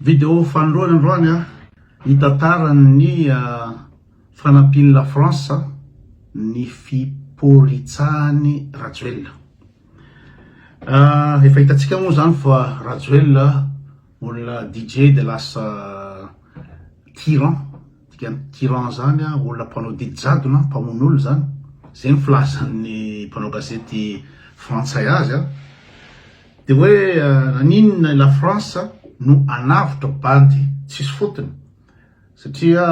Video fanindroany androany hitantara ny fanampian'i la France ny fiporitsahan'i Rajoelina. Efa hitantsika moa zany fa Rajoelina olona DJ dia lasa tyran, dikan'ny tyran zany olona mpanao didy jadona, mpamono olona zany, zay ny filazan'ny mpanao gazety frantsay azy. Dia hoe naninona i la France no hanavotra bandy tsisy fotony satria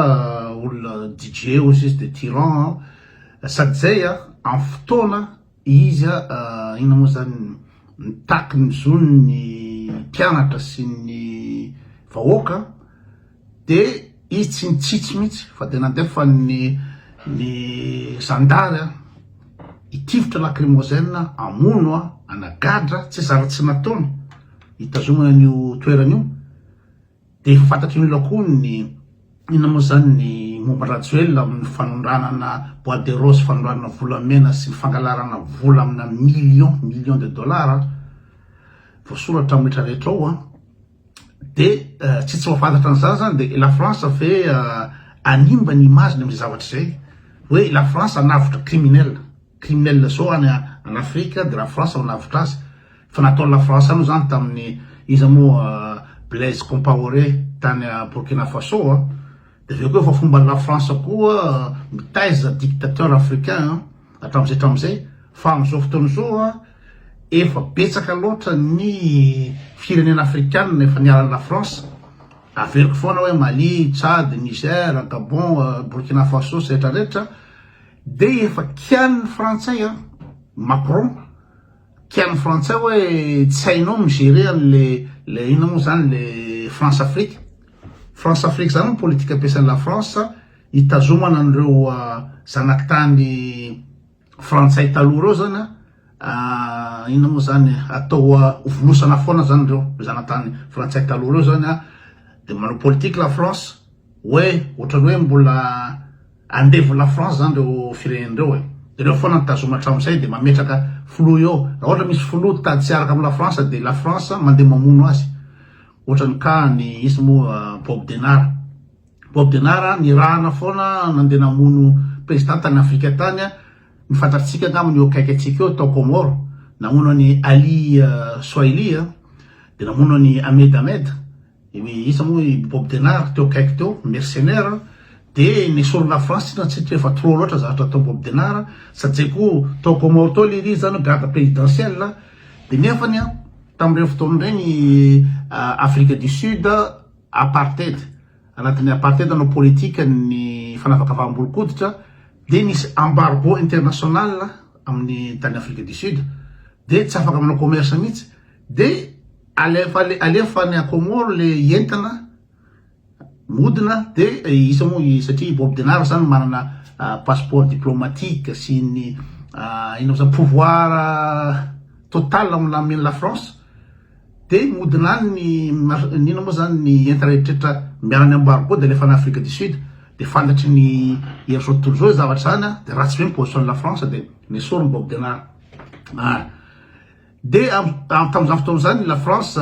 olona DJ ozy izy dia tyran an, sady zay an amin'ny fotoana izy inona moa zany mitaky ny zony ny mpianatra sy ny vahoaka Dia izy tsy nitsitsy mihitsy fa dia nandefa ny ny zandary hitifitra lacrymogène hamono hanagadra tsy zara tsy nataony hitazomana an'io toerana io. Dia efa fantatry ny olona koa ny inona moa izany ny momba an-dRajoelina amin'ny fanondranana bois de rose, fanondranana volamena sy ny fangalarana vola amina millions, millions de dollars voasoratra amin'ny rehetra rehetra ao an. De tsy tsy mahafantatra an'izany zany de la France ve hanimba ny image-ny amin'izay zavatra izay hoe la France hanavotra criminel, criminel zao any en Afrique de la France manavotra azy fa nataon'i la France aloha zany tamin'ny iza moa Blaise Compaoré tany Burkina Faso a, de avy eo koa efa fomban'i la France koa mitaiza dictateur africain hatramin'izay hatramin'izay fa amin'izao fotoana izao a Efa betsaka loatra ny firenena afrikanina efa niala la France, averiko foana hoe Mali, Tchad, Niger, Gabon, Burkina Faso sy rehetra rehetra, dia efa kianin'ny frantsay an, Macron, kianin'ny frantsay hoe tsy hainao mi gérer an'le le inona moa zany le France Afrique, France Afrique zany moa politique ampiasain'i la France hitazomana an'ireo zanak'tany frantsay taloha reo zany a, inona moa zany atao hofonosana foana zany reo zanatany frantsay taloha reo zany a, de manao politique la France hoe ohatrany hoe mbola andevo la France zany reo firenena reo e, de reo foana no tazomina hatramin'izay de mametraka filoha eo, raha ohatra misy filoha tady tsy hiaraka amin'ny la France de la France mandeha mamono azy, ohatrany cas ny iza moa Bob Denard. Bob Denard nirahana foana nandeha namono président tany Afrika tany, ny fantatsika angamba ny eo akaiky antsika eo tao Comores, namono an'i Ali Soilih dia namono an'i Ahmed Ahmed, iza moa i Bob Denard teo akaiky teo, mercenaire, dia nesorina France tsinona satria efa trop loatra zavatra ataon'i Bob Denard, sady zay koa tao Comores tao le izy zany garde présidentielle, dia nefany tamin'ireny fotoana ireny Afrique du Sud Apartheid, anatin'ny apartheid hanao politique ny fanavakavaham-bolon-koditra dia nisy embargo international amin'ny tany Afrique du Sud dia tsy afaka manao commerce mihitsy dia alefa alefa any Comores le entana mihodina dia isa moa satria i Bob Denard zany manana passeport diplomatique sy ny inona moa zany pouvoir total amin'ny la France. Dia mihodina any ny ny inona moa zany ny entana rehetrarehetra miala any embargo dia alefa any Afrique du Sud dia fantatry ny hery zao tontolo zao zavatra zany a, dia ratsy be ny position ny la France dia nesoriny Bob Denard. Ah. Dia tamin'izany fotoana izany la France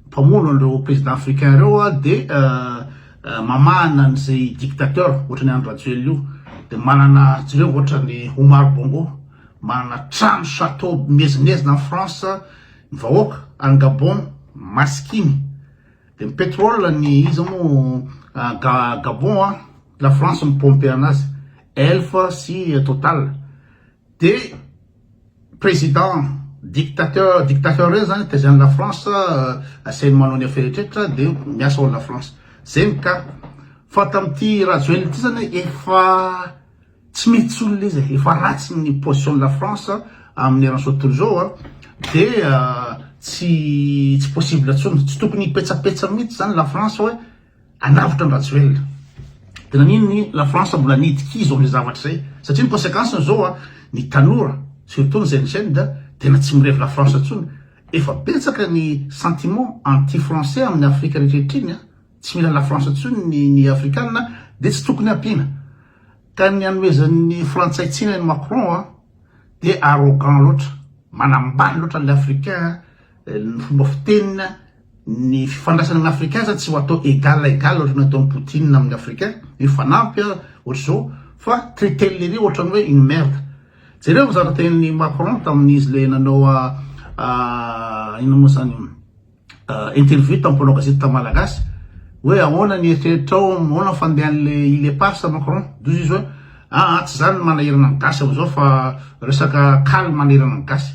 mpamono an'ireo président africain ireo a dia mamahana an'izay dictateur ohatran'i Andry Rajoelina io dia manana jereo ohatran'i Omar Bongo manana trano château miezinezina any France Ny vahoaka any Gabon masikiny de ny petrole ny iza moa Gabon a la France mi pompe anazy Elf sy Total de président dictateur dictateur reny zany tezain'ny la France asainy manao ny affaire rehetra de miasa ho an'ny la France zay ny cas fa tamin'ity Rajoelina ity zany efa Tsy mety tsony le izy e, efa ratsy ny position la France amin'ny eran'izao tontolo izao a, de tsy tsy possible tsony, tsy tokony hipetsapetsa mihitsy zany la France hoe hanavotra an-dRajoelina. De nanino ny la France mbola nihidikizo amle zavatra zay, satria ny consequence ny zao a, ny tanora surtout ny jeune jeune da tena tsy mirevy la France tsony, efa betsaka ny sentiment anti français amin'ny Afrika rehetra rehetra iny a, tsy mila la France tsony ny ny afrikana de tsy tokony ampiana. Ka ny anomezan'ny frantsay tsiny an'i Macron a dia arrogant loatra, manambany loatra an'ilay africain, ny fomba fiteniny a Ny fifandraisana amin'ny africain zany tsy ho atao égal à égal ohatran'ny ataon'i Poutine amin'ny africain, mifanampy ohatr'izao fa traiter lery ohatran'ny hoe une merde. Jereo ny zavatra tenenin'i Macron tamin'izy le nanao inona moa zany interview tamin'ny mpanao gazety tamin'ny malagasy hoe ahoana ny eritreritrao, ahoana ny fandehan'le île éparse Macron, dozy izy hoe aa tsy zany ny manahirana ny gasy amin'izao fa resaka calme manahirana ny gasy.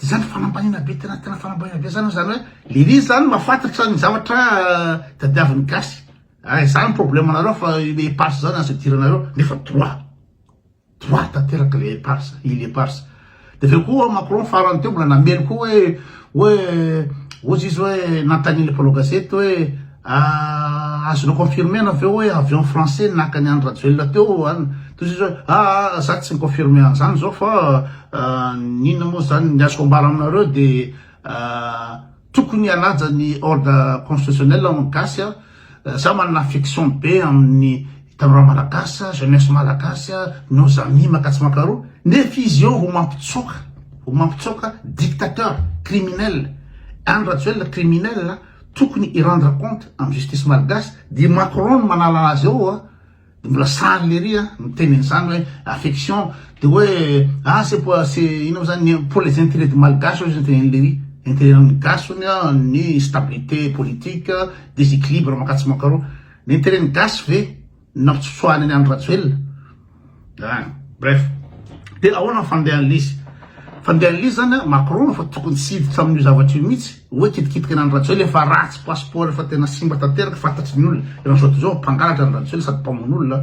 De zany fanambaniana be tena tena fanambaniana be zany zany hoe le izy zany mahafantatra ny zavatra tadiavin'ny gasy. Ay zany problème anareo fa le éparse zany azo idiranareo nefa droit. Droit tanteraka le éparse, île éparse. De aveo koa Macron farany teo mbola namely koa hoe hoe ozy izy hoe nanontanian'le mpanao gazety hoe azonao confirmer-na ve hoe avion français naka ny Andry Rajoelina teo an? Toy izy hoe aa za tsy mi-confirmer an'izany zao fa n'inona moa zany ny azoko ambara aminareo de tokony hanaja ny ordre constitutionnel ny gasy a, za manana affection be amin'ny tanora malagasy, jeunesse malagasy, nos amis makatsy makaroa, nefa izy eo vao mampitsoaka, vao mampitsoaka dictateur, criminel, Andry Rajoelina criminel. Tokony hi rendre compte am justice malgache de Macron no manala anazy eo a, de mbola sahany lery a miteny an'izany hoe affection de hoe ah c'est pour c'est inona moa zany pour les intérêts du malgache hozy ny tenen'i lery, intérêt an'ny gasy hono a ny stabilité politique, déséquilibre mankatsy mankaroa, ny intérêt ny gasy ve Nampitsoahany an'i Andry Rajoelina. Ah, bref. Dia ahoana ny fandehan'ilay izy? Fandehan'ilay izy zany, Macron efa tokony tsy hiditra amin'io zavatra io mihitsy. Hoe kitikitika an'i Andry Rajoelina efa ratsy passeport efa tena simba tanteraka fantatry ny olona. Eran'izao tontolo izao mpangalatra Andry Rajoelina sady mpamono olona.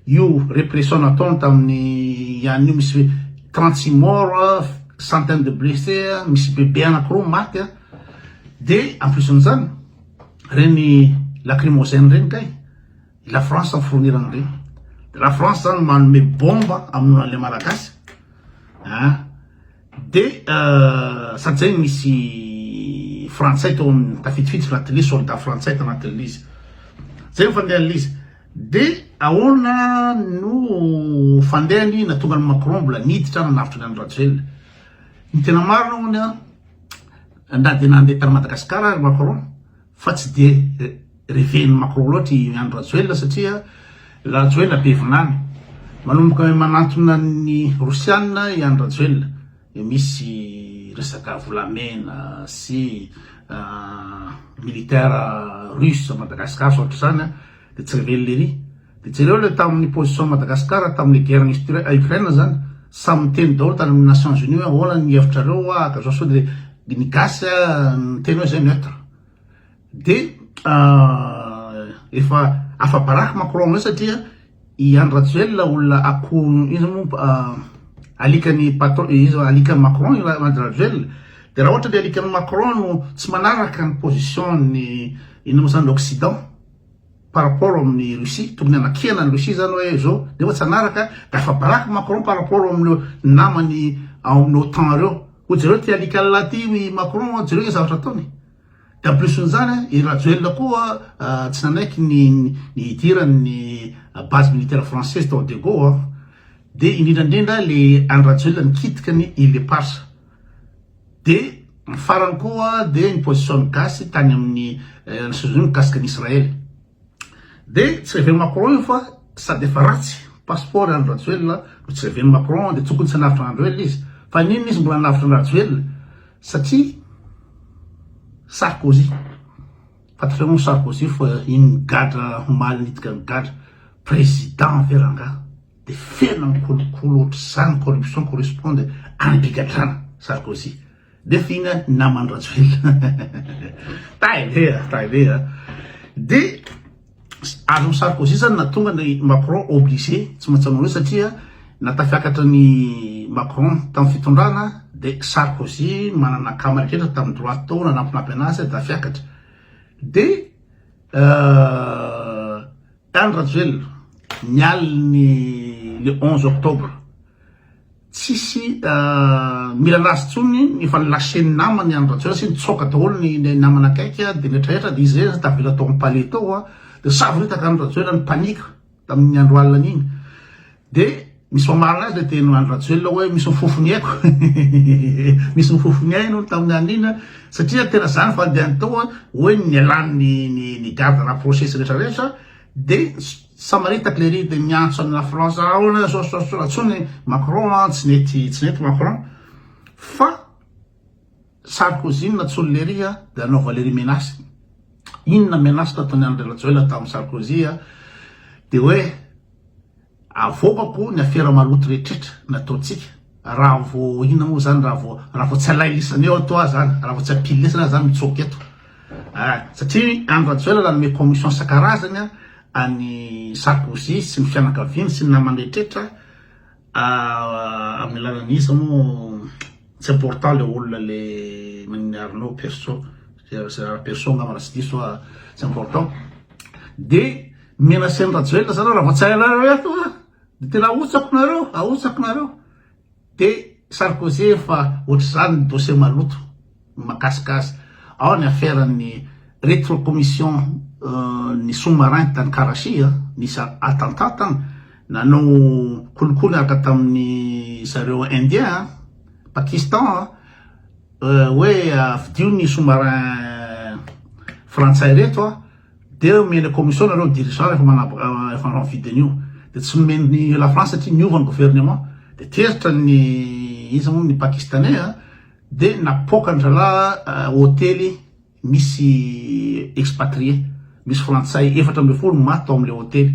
Io répression nataony tamin'ny ihany io misy 36 morts, centaine de blessés, misy bébé anankiroa maty. Dia en plus an'izany, ireny lacrymogène ireny kay. I la France mi-fournir an'ireny. De la France zany manome bomba hamonoana an'ilay Malagasy. Hein. De sady zay misy frantsay tao amin'ny tafidifiditra anatin'ilay izy, soldat frantsay tanatin'ilay izy. Zay ny fandehan'ilay izy. De ahoana no fandehany nahatonga an'i Macron mbola niditra nanavotra an'i Andry Rajoelina. Ny tena marina hono an, na dia nandeha tany Madagasikara ary Macron, Fa tsy dia reven'i Macron loatra i Andry Rajoelina satria Rajoelina be vinany. Manomboka manantona ny Rosiana i Andry Rajoelina. Dia misy resaka volamena sy militaire russe Madagascar sy ohatr'izany dia tsy reven'i lery. Dia jereo ilay tamin'ny position Madagascar tamin'ny guerre ny Ukraine zany. Samy niteny daholo tany amin'ny Nations Unies hoe ahoana ny hevitrareo ka zao sao dia ny gasy niteny hoe zay neutre. Dia efa afa-baraka Macron amin'izay satria i Andry Rajoelina olona akoho iza moa alikan'ny patron iza alikan'i Macron i Andry Rajoelina. Dia raha ohatra ilay alikan'i Macron no tsy manaraka ny position-ny inona moa zany l'Occident par rapport amin'ny Russie, tokony hanakiana an'i Russie zany hoe zao nefa tsy hanaraka dia afa-baraka Macron par rapport amin'ireo namany ao amin'ny OTAN ireo. Ho jereo ty alika ty i Macron, jereo ny zavatra ataony. Dia en plus n'izany i Rajoelina koa tsy nanaiky ny ny hidiran'ny base militaire française tao Diego. Dia indrindra indrindra le Andry Rajoelina nikitika ny île éparse. Dia ny farany koa dia ny position ny gasy tany amin'ny Nations Unies mikasika an'i Israël. Dia tsy reven'i Macron io fa sady efa ratsy passeport i Andry Rajoelina no tsy reven'i Macron dia tokony tsy hanavotra an'i Rajoelina izy. Fa n'inona izy mbola hanavotra an'i Rajoelina? Satria Sarkozy. Fantatrareo moa Sarkozy fa iny nigadra omaly niditra nigadra président ve rangaha? Dia feno ny kolikoly ohatr'izany corruption correspond any am-pigadrana Sarkozy. Nefa iny an naman'i Rajoelina. Tay ve a, tay ve a. Dia azon'i Sarkozy zany nahatonga ny Macron obligé tsy maintsy hanao io satria natafiakatra ny Macron tamin'ny fitondrana dia Sarkozy manana akama rehetra tamin'ny droite tao nanampinampy anazy tafiakatra. Dia Andry Rajoelina ny alin'ny le 11 octobre Tsisy mila anazy tsony efa ni-lacher-ny namany Andry Rajoelina satria nitsoaka daholo ny namana akaiky dia nihetrahetra dia izy irery tavela tao amin'ny palais tao dia savoritaka Andry Rajoelina ni-panique tamin'ny andro alina iny dia Misy mamarina azy le tenin'i Andry Rajoelina hoe misy mifofo ny aiko. Misy mifofo ny ainy hono tamin'ny andro iny satria tena zany fandehany tao hoe nialany ny ny garde rapproché sy rehetra rehetra de samaritaka lery de miantso an'i la France ahoana zao zao zao antsony Macron tsy nety tsy nety Macron fa Sarkozy no nantsoin'i lery de anaova lery menace. Inona menace nataon'i Andry Rajoelina tamin'i Sarkozy de hoe Avoakako ny afera maloto rehetrretra nataontsika raha vao inona moa zany raha vao raha vao tsy alay lisany eo ato aho zany raha vao tsy apily lisany aho zany mitsoaka eto ah, satria Andry Rajoelina nanome commission isan-karazany an'i Sarkozy sy ny fianakaviany sy ny namany rehetrretra ah, amin'ny alalan'iza moa tsy important le olona le manin'i Arnaud perso perso angamba raha tsy diso ah, tsy important de Menacer ny Rajoelina zareo raha vao tsy hainareo eto a! De tena ahotsako nareo, ahotsako nareo. De Sarkozy efa ohatr'izany ny dossier maloto mahakasika azy. Ao ny affaire ny retrocommission ny sous marin tany Karachi a, nisy attentat tany, nanao kolikoly niaraka tamin'ny zareo indien a, Pakistan a, hoe vidio ny sous marin frantsay reto a. Dia omena commission nareo dirigeant rehefa manabo rehefa manao mividy an'io. Dia tsy nomen'ny la France satria niova ny gouvernement. Dia tezitra ny iza moa ny pakistanais a, dia napoaka an-dralahy hotely misy expatrié, misy frantsay 14 maty tao amin'ilay hotely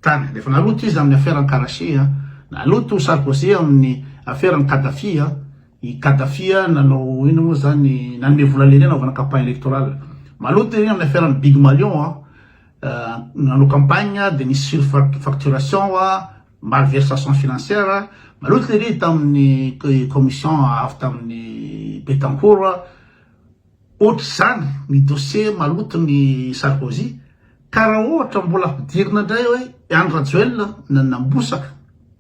tany. Rehefa naloto izy amin'ny affaire an'i Karachi a, naloto Sarkozy amin'ny affaire an'i Kadhafi a, I Kadhafi nanao inona moa zany, nanome vola lery hanaovana campagne électorale. Maloto ery amin'ny affaire an'i Big Malion a, nanao campagne dia nisy surfacturation, malversation financière. Maloto lery tamin'ny commission avy tamin'ny Betancourt. Ohatr'izany ny dossier maloton'i Sarkozy ka raha ohatra mbola ampidirina indray hoe Andry Rajoelina nanambosaka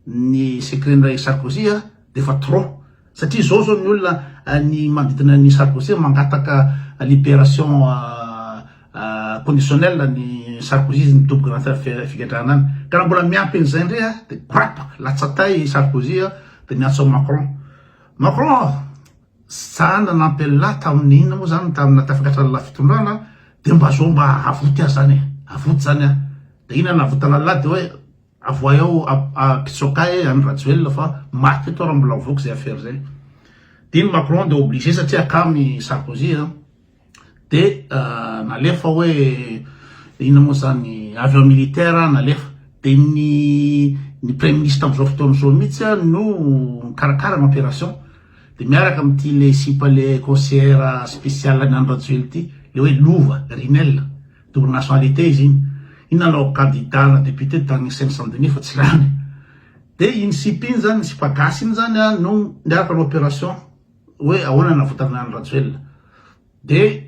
ny secret-n'i Sarkozy dia efa trop satria izao zao ny olona ny manodidina an'i Sarkozy mangataka liberation conditionnelle ny Sarkozy izy midoboka anaty figadrana any ka raha mbola miampy an'izay indray dia korapaka latsatay i Sarkozy dia miantso an'i Macron Macron Za nanampy an'lah tamin'ny inona moa zany tamin'ny nahatafakatra an'lah fitondrana de mba zao mba avoty aho zany e, avoty zany aho, de inona nahavotana an'lah de hoe avoay ao ampitsoaka ahy Andry Rajoelina fa maty eto aho raha mbola mivoaka zay affaire zay, de iny Macron de obligé satria akamy Sarkozy an. De nalefa hoe inona moa zany avion militaire nalefa de ny ny premier ministre amizao fotoana izao mihitsy no mikarakara ny opération de miaraka amin'ity le sipa le conseillère spéciale an'i Andry Rajoelina ity le hoe Lova Rinel double nationalité izy iny iny nanao candidat na député tany Seine Saint Denis fa tsy lany de iny sipa iny zany sipa gasy iny zany no niaraka ny opération hoe ahoana navotana an'i Rajoelina de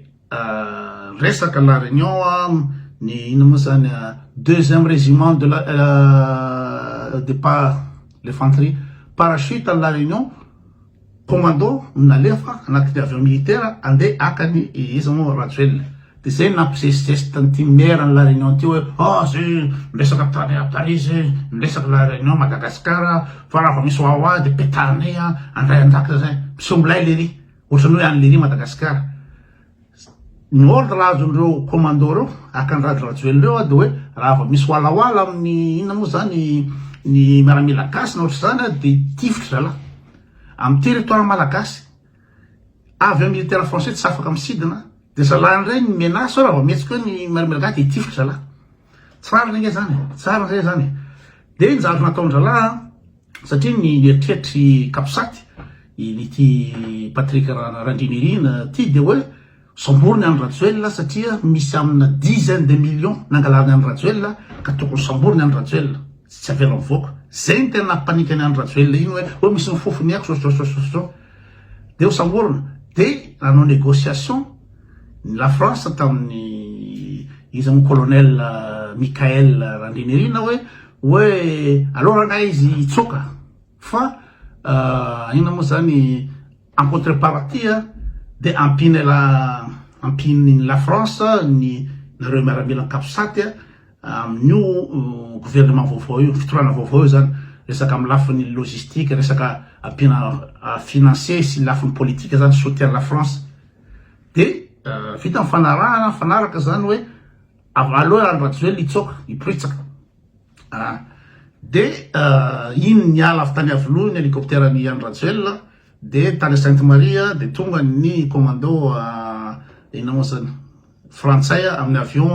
resaka la réunion ny inona moa zany deuxième régiment de la de pas l'infanterie parachute la réunion commando nalefa anatin'ny avion militaire andeha haka ny iza moa Rajoelina de zay nampisesisesy tan'ity maire ny la réunion ty hoe ah zay miresaka tany à Paris zay miresaka la réunion Madagascar fa raha vao misy wawa de petahanay andray andrakitra zay miseho milay lery ohatran'ny hoe any lery Madagascar ny ordre azon'ireo commando reo haka ny Rado Rajoelina reo de hoe raha vao misy walawala amin'ny inona moa zany ny miaramila gasy na ohatr'izany de tifitra zalahy amin'ny territoire malagasy Avion militaire français tsy afaka misidina de zalahy indray ny menace raha vao mihetsika eo ny miaramila gasy de hitifitra zalahy. Tsy rariny ange zany e, tsy rariny re zany e. De ny zavatra nataon-dralahy satria ny eritreritry capsat ity Patrick Randrianirina ty de hoe samboriny Andry Rajoelina satria misy amina dizaine de millions nangalariny Andry Rajoelina ka tokony samboriny Andry Rajoelina tsy avela mivoaka. Zay ny tena nampipanika an'i Andry Rajoelina iny hoe hoe misy mifofo ny aiko zao zao zao zao. Dia ho samborina. Dia nanao négociation ny la France tamin'ny iza moa colonel Michael Randrianirina hoe hoe aleo rangahy izy hitsoaka fa inona moa zany en contrepartie dia ampiana la ampian'ny la France ny nareo miaramila capsat amin'io gouvernement vaovao io, fitondrana vaovao io zany. resaka amin'ny lafiny logistique, resaka ampiana financier sy lafiny politique zany soutien la France. De vita ny fanarahana, nifanaraka zany hoe aleo Andry Rajoelina hitsoaka, hiporitsaka. De iny niala avy tany Iavoloha ny hélicoptère ny Andry Rajoelina, de tany Sainte Marie de tonga ny commando inona moa zany frantsay amin'ny avion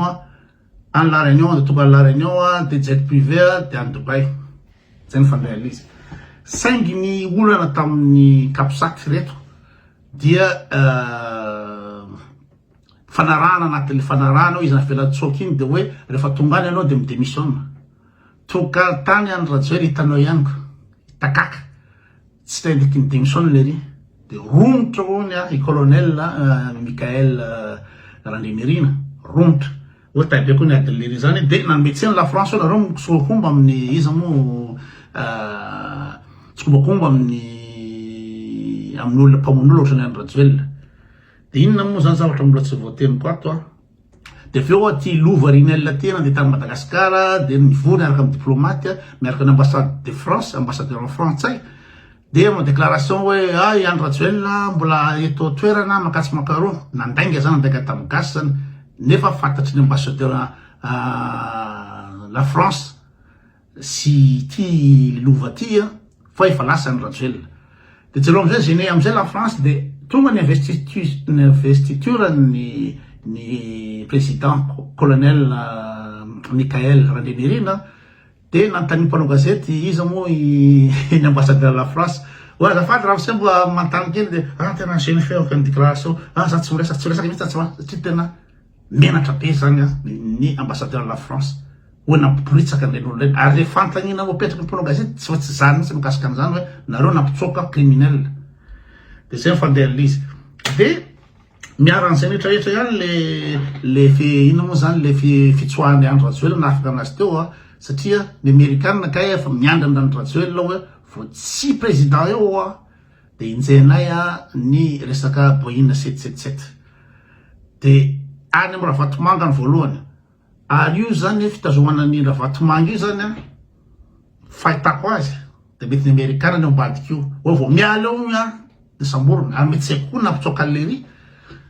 any La Réunion, de tonga any La Réunion de jet privé de any Dubaï. Zay ny fandehan'izy izy. Saingy ny olana tamin'ny Capsat reto dia fanarahana anatin'ny fanarahana hoe izy navela tsoaka iny de hoe rehefa tonga any ianao de mi-démissionne. Tonga tany Andry Rajoelina hitanao ihany ko, hitakaka. Tsy tendriky ny démissionne lery. De romotra hono i colonel Michael Randrianirina, romotra. Hoe tay be koa ny adin'i lery zany. De nanome tsiny la France hoe nareo mitsikombakomba amin'ny iza moa tsikombakomba amin'ny amin'ny olona mpamono olona ohatran'i Andry Rajoelina. De inona moa zany zavatra mbola tsy voateniko ato a. De avy eo aty Lova Rinel aty nandeha tany Madagascar de nivory niaraka amin'ny diplomate miaraka ny ambassade de France, ambassadeur frantsay. De manao déclaration hoe ah i Andry Rajoelina mbola eto toerana makasy makaroa. Nandainga zany, nandainga tamin'ny gasy zany. Nefa fantatry ny ambassadeur la France sy ity lova ity fa efa lasa Andry Rajoelina. De jereo amizay gene amizay la France de tonga ny investiture ny ny président colonel Michael Randrianirina de nanontanian'ny mpanao gazety iza moa i ny ambassadeur la France hoe azafady ramose mba manontany kely de ah tena gene feoko ny déclaration ah za tsy miresaka tsy miresaka mihitsy za tsy satria tena menatra be zany ny ambassadeur la France hoe nampiporitsaka an'ireny olona ireny ary le fanontaniana apetraky ny mpanao gazety tsy fa tsy zany mihitsy mikasika an'izany hoe nareo nampitsoaka criminel de zay ny fandehan'ilay izy de miara an'izay rehetrarehetra ihany le le fi inona moa zany le fi fitsoahan'i Andry Rajoelina nahafaka anazy teo a satria ny amerikana kay efa miandry an'i Andry Rajoelina hoe vao tsy président eo a de injehinay a ny resaka Boeing 777 de any amin'ny Ravatomanga ny voalohany Ary io zany fitazomana an'i Ravatomanga io zany an, fahitako azy de mety ny amerikana ny ao ambadika io, hoe vao miala eo hono an de samborina, ary mety tsy haiko koa ny nampitsoaka an'i Lery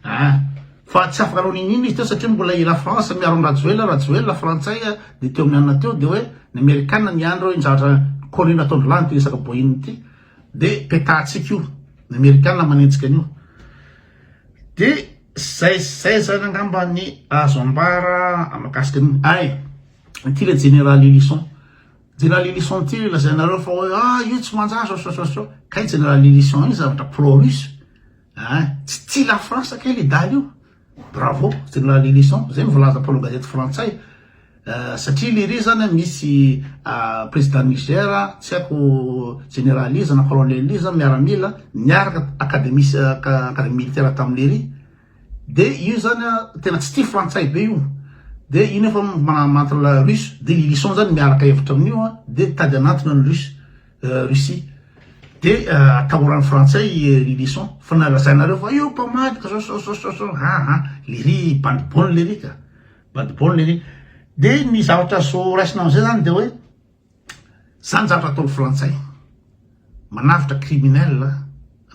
an, fa tsy afaka hanao n'inon'inona izy teo satria mbola i la France miaro an'i Rajoelina, Rajoelina frantsay de teo amin'ny anona teo de hoe ny amerikana niandry hoe ny zavatra connerie nataon-dry lahy ity resaka Boeing ity de petahantsika io, ny amerikana manenjika an'io. De zay zay zany angamba ny azo ambara makasika an'iny. Ay, ity le Général Lylison. Général Lylison ity lazainareo fa hoe ah io tsy manjary zao zao zao. Kay Général Lylison io zavatra pro russe. Hein, tsy tia la France kay le daly io. Bravo Général Lylison, zay no voalaza mpanao gazety frantsay. Satria lery zany misy président Niger tsy haiko général iza na colonel iza miaramila niaraka académie académie militaire tamin'i lery de io zany tena tsy tia frantsay be io de io nefa mantra la russe de Lylison zany miaraka hevitra amin'io de mitady hanantona ny russe Russie de atahoran'ny frantsay Lylison fa na lazainareo fa io mpamadika zao zao zao zao aa lery bandy bonne lery ka. Bad bol ery. De ny zavatra azo raisina amizay zany de hoe zany zavatra ataon'ny frantsay. Manavotra criminel,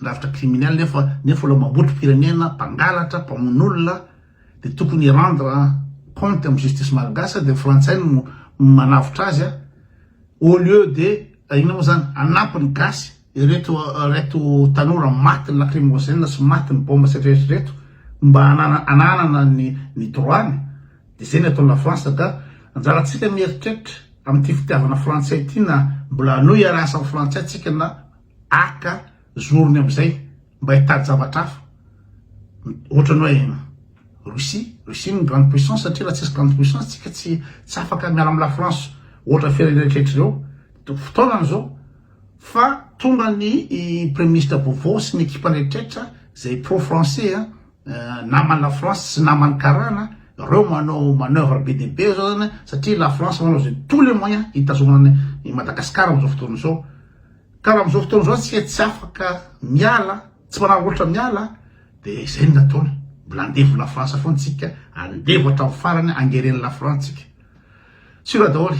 manavotra criminel nefa nefa olona mambotrim-pirenena, mpangalatra, mpamono olona de tokony hi-rendre compte amin'ny justice malagasy de ny frantsay no manavotra azy au lieu de inona moa zany hanampy ny gasy Ireto ireto tanora matin'ny lacrymogène sy matin'ny bomba sy rehetra ireto mba hananana ny ny droit-ny dia izay ny ataon'i la France ka anjarantsika mieritreritra amin'ity fitiavana frantsay ity na mbola hanohy hiara-hiasa amin'ny frantsay tsika na haka zorony amin'izay mba hitady zavatra hafa ohatran'ny hoe Russie Russie ny grande puissance satria raha tsisy grande puissance tsika tsy tsy afaka miala amin'ny la France ohatra firenena rehetra ireo fotoanany izao Fa tonga ny Praiministra vaovao sy ny ekipany rehetraretra izay pro français a, naman'i la France sy naman'ny karana, reo manao manoeuvre be dia be zao zany satria la France manao izay tous les moyens hitazomana an'i Madagascar amin'izao fotoana izao. Ka raha amin'izao fotoana izao tsika tsy afaka miala, tsy manararaotra miala dia izay no nataony. Mbola andevo la France foana tsika, andevo hatramin'ny farany, angeren'i la France tsika. Sur daholo.